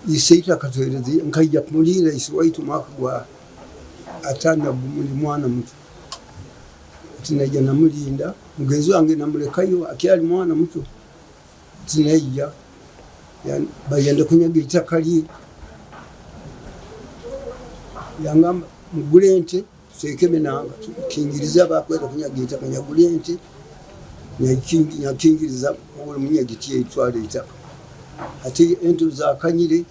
Iseitu akatwereza, nkaija kumulinda ise waitu mwaka gwa 51, ndi mwana muto. Ati naija namulinda, mugenzi wange namulekayo akyali mwana muto. Ati naija bayenda kunyaga itaka lye, yangamba mugule ente tuteeke eminanga tukingirize abakwenda kunyaga itaka. Nyagula ente, nyakingiriza buli munyagi tiyetwala itaka. Ati ente zakanyire,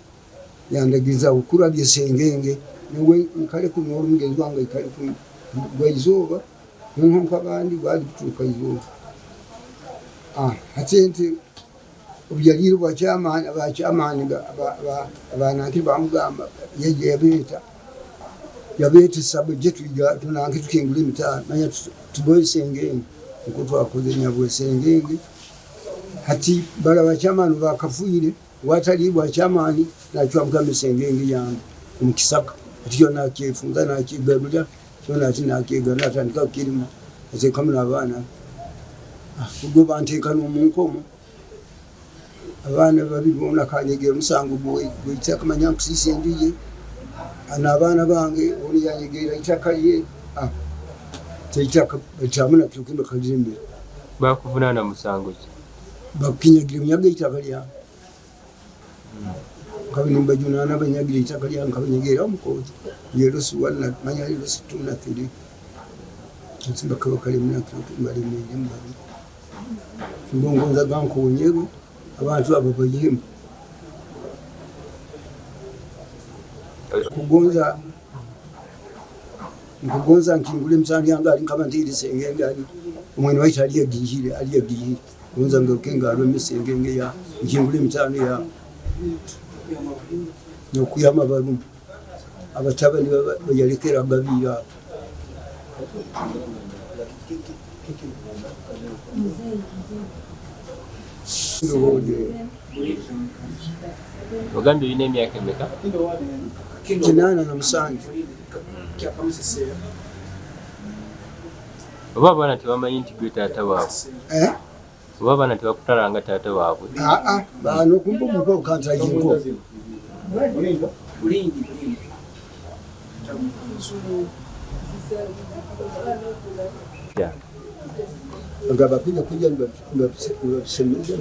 yandagiriza okurabya esengenge, niwe nkale kuno, omugenzi wange ikale gwaizooba nonho nk'abandi bali kuturuka izooba. Hati ente obu yaliire, bakyamaani abanankiri bamugamba yaija yabeeta, yabeeta esaba ije tuija tunanke tukingura emitano manya tubohe esengenge nko twakoze nyabwa esengenge. Hati bala bakyamaani bakafiire, watali bwakyamaani nacwamukamu esengenge yange omu kisaka. Hati kyo nakyefunza, nakyegarura kyona, ati nakyegarura, natandika kukirima, ateekamu n'abaana. Ubwo banteeka n'omu nkomo, abaana babiri bona kanyegera omusango gweitaka, manya nkusiisa enju ye n'abaana bange, onu yanyegeera itaka lye. Eitaka batamuna kiro kimwe kaliremera. Bakuvunaana musango ki? Bakinyagira munyaga itaka lyange, nkabe nimbajunaana banyagira itaka lyange, nkabanyegeera omu kooti ye LC 1, manya LC 2 na 3. Ati bakaba kalemera kiro kimwe balemeiremu babiri. Mbongonzaga nkonyerwe abantu abo bayihemu. Kugonza nkugonza nkingula emisango yange ali nkaba ntiire sengenge ali omwene waitu ali agihire, ali agihire, gonza ngaruke ngarwemu esengenge ya nkingula emitano ya nokuyama barumu abatabani bayalekera gabiire abo. Ogambye olina emyaka emeka? 87. Oba abaana tebamanyi nti gwe taata waabwe? Eh? Oba abaana tebakutala nga taata waabwe? Aa, bano kumbuguko kantajinko. Ya. Nga bakuja kuja nibabisemeza,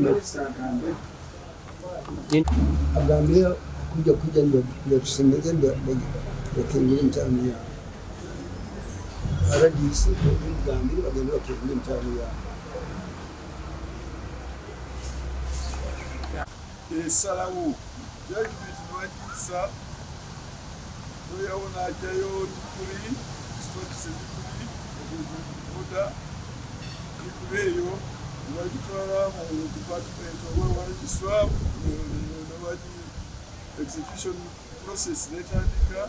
agambire kuja kuja nibabisemeza, bakingura emitano yaabo. RDC mugambire bagende bakingura emitano yaabo. Esalawo judgment nebagiyisa, lawyer n'ajjayo decree, strikes decree, order. Decree eyo nebagitwala mu department oba wa registrar, nebagi execution process netandika,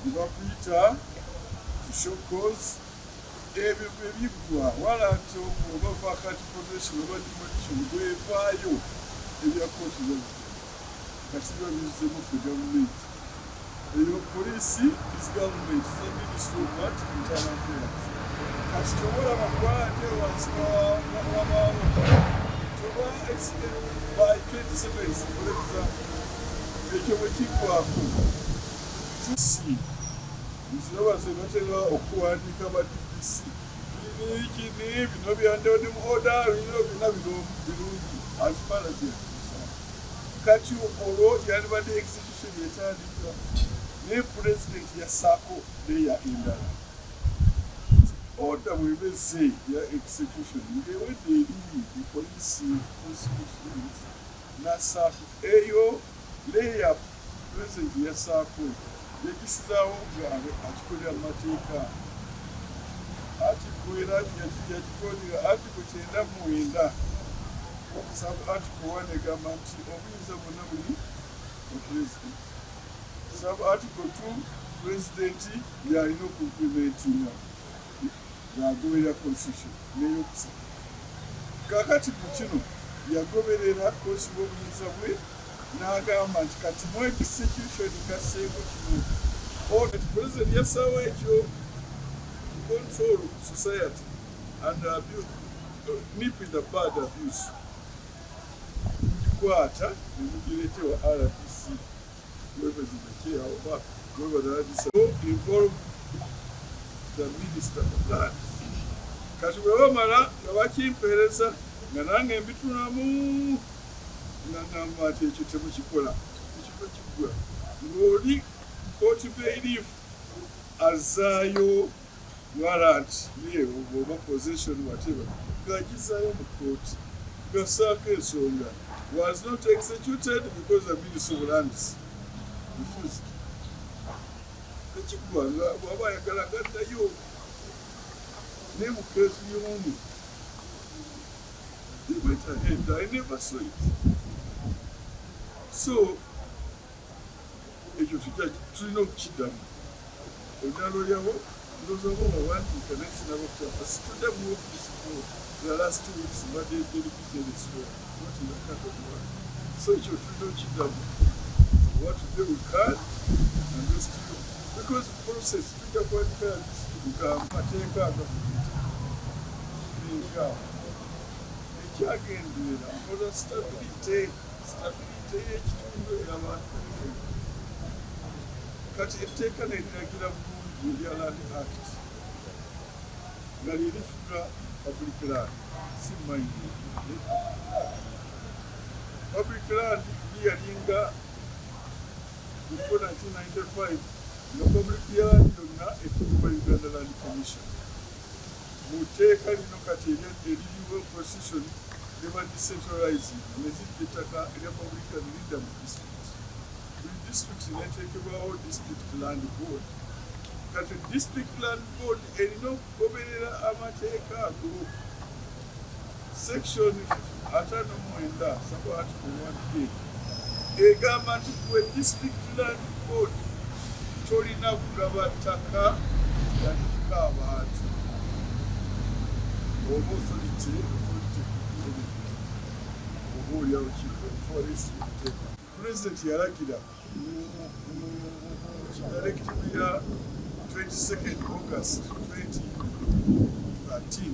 nebakuyita to show cause. Ebyo bwe biggwa, warrant oba vacant possession oba demolition bwevaayo, ebya kooti biba kati biba bizzemu ffe gavumenti. Eyo poliisi is government, is a Ministry of what? Internal Affairs. Kati kyobalaba kuba ate wansi wabaawo toba accident by 27, for example, ekyo bwe kiggwako si nzirobaze batera okuwandiika ba DPC kini bino byandoni order, bino byonna bino birungi as far as they are concerned. Kati olwo yalibadde execution etandika, naye President yassaako leya endala. Order bweba ezze ya execution ng'ewedde eri mu police prosecutions, nassaako eyo leya. President yassaako yagisizaawo nga akikolera mu mateeka. Article era yakikolera Article 99 sub article 1 egamba nti obuyinza bwonna buli mu President. Sub article 2, President yalina okuimplementinga ng'agoberera constitution n'eyokusatu. Kakati mu kino yagoberera kosi bw'obuyinza bwe n'agamba nti kati mu execution gasseeko kino. Kati President yassaawo ekyo control society and abuse, nip in the bud abuse. Mugikwata ne mugireeta ewa RDC. Whoever is in the chair oba whoever the RDC involve the minister of lands. Kati bwe bamala nga bakimpeereza, nga nange mbitunamu, nga ngamba nti ekyo temukikola, ekifo kiggwa ng'oli court bailiff azaayo warrant ye oba possession, whatever, ng'agizaayo mu kooti, gasaako ensonga was not executed because the minister of lands refused. Tekiggwa nga bw'aba ayagala gaddayo. Naye mu case y'omu they went ahead. I never saw it. So ekyo tujja tulina okukiddamu. Olunalolyawo ndowooza oba wawandiika, naye sinaba kukyapa. Situdde mu office for the last 2 weeks, mbadde very busy elsewhere, not in the kind of work. So ekyo tulina okukiddamu. What to do, we can and we still, because process tujja kuwandika tugamba mateeka agafuga ettaka ekyagenderera for the stability y'ekitundu abantu. Kati etteeka neriragira bulungi erya Land Act nga lyerifuga public land, si mining. Public land liyalinga before 1995 nga public land yonna efugibwa Uganda Land Commission. Mu tteeka lino kati eririwo, constitution, neba decentralizing, nezijja ettaka erya public land lidda mu district. Buli district neteekebwawo district land board. Kati district land board erina okugoberera amateeka ago, section 59 sub article 1A egamba nti gwe district land board tolina kugaba ttaka nga liriko abantu oba authority oba oliawo forest. President yalagira mu directive ya 22nd August 2013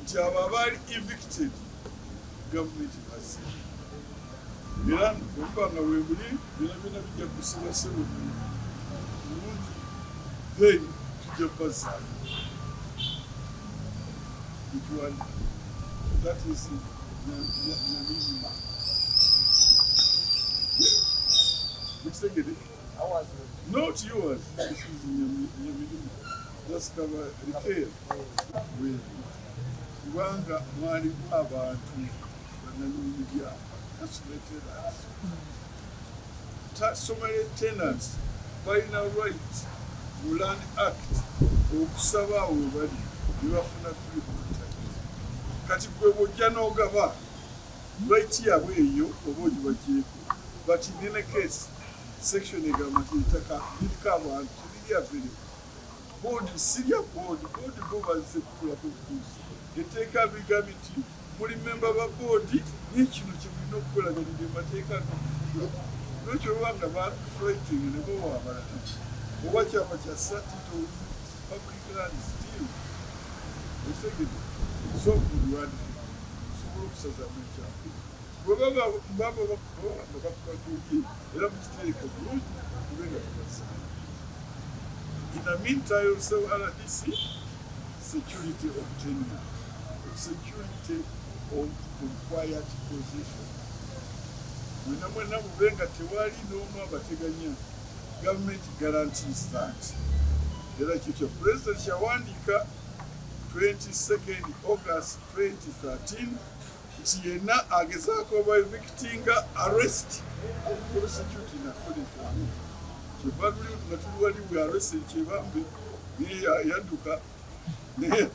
nti abo abaali evicted, gavumenti bazze, era okuba nga webuli byona byona bijja kusibasibwa bulungi, then tujja bazaayo. Which one? That is Nyamilima. Mukitegede? Not yours. This is Nyamilima. That's cover repair. Kubanga mwalimu abantu bannanyini byapa, tenants. Customary tenants balina right mu Land Act okusaba awo we bali ne bafuna free contact. Kati gwe bw'ojja n'ogaba right yaabwe eyo oba ogibagyeko. But in any case, section egamba nti ettaka liriko abantu teriri available. Board sirya board, board bo bazze kutulako butuusi. Etteeka bigambye nti muli memba ba board, naye kino kye mulina okukolaganira emateeka agakufuga. Lwekyo oba nga bafighting ne bawa abalala oba kyapa kya sati public land still otegede. So mubiwandike osobola okusazaamu ekyapa bwe baba baba nga bakubagobye, era mukiteeke bulungi kube nga tubazaayo. In the meantime, so RDC, security of tenure, security of quiet possession, mwena mwena mube nga tewali n'omu abateganya. Government guarantees that. Era kikyo president yawandiika 22nd August 2013 nti yenna agezaako oba evictinga, arrest, prosecute in accordance with law. Kyeva luli nga tuli wali, we arrested Kyebambe, naye yadduka, naye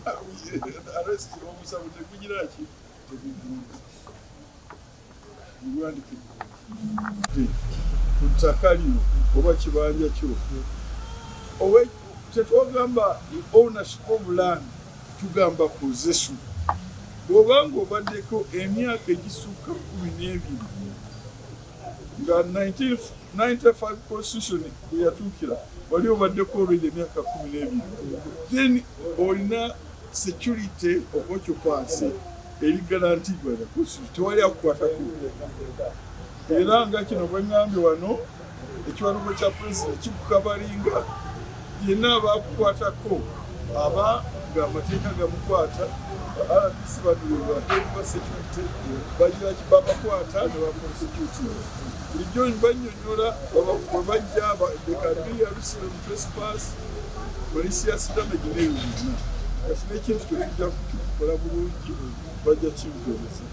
arrest omusango tegugira ki, tegugunda. Mubiwandike ku ttaka lino oba kibanja kyo oba tetwagamba ownership of land, tugamba possession. Bw'obanga obaddeko emyaka egisukka 12 nga 1995 constitution bwe yatuukira, wali obaddeko already emyaka 12, then olina security of occupancy eri guaranteed by the constitution. Tewali akukwatako. Era nga kino bwe ŋŋambye wano. Ekiwandiiko kya pulezidenti kikukabalinga yenna abakukwatako, aba ng'amateeka gamukwata. RPC bano security bagira babakwata ne baprosecute. Bulijjo bannyonnyola bwe bajja, they can be arrested on trespass, malicious damage n'ebyo byonna. Kati n'ekintu kye tujja kukikola bulungi, bajja kimpeereza.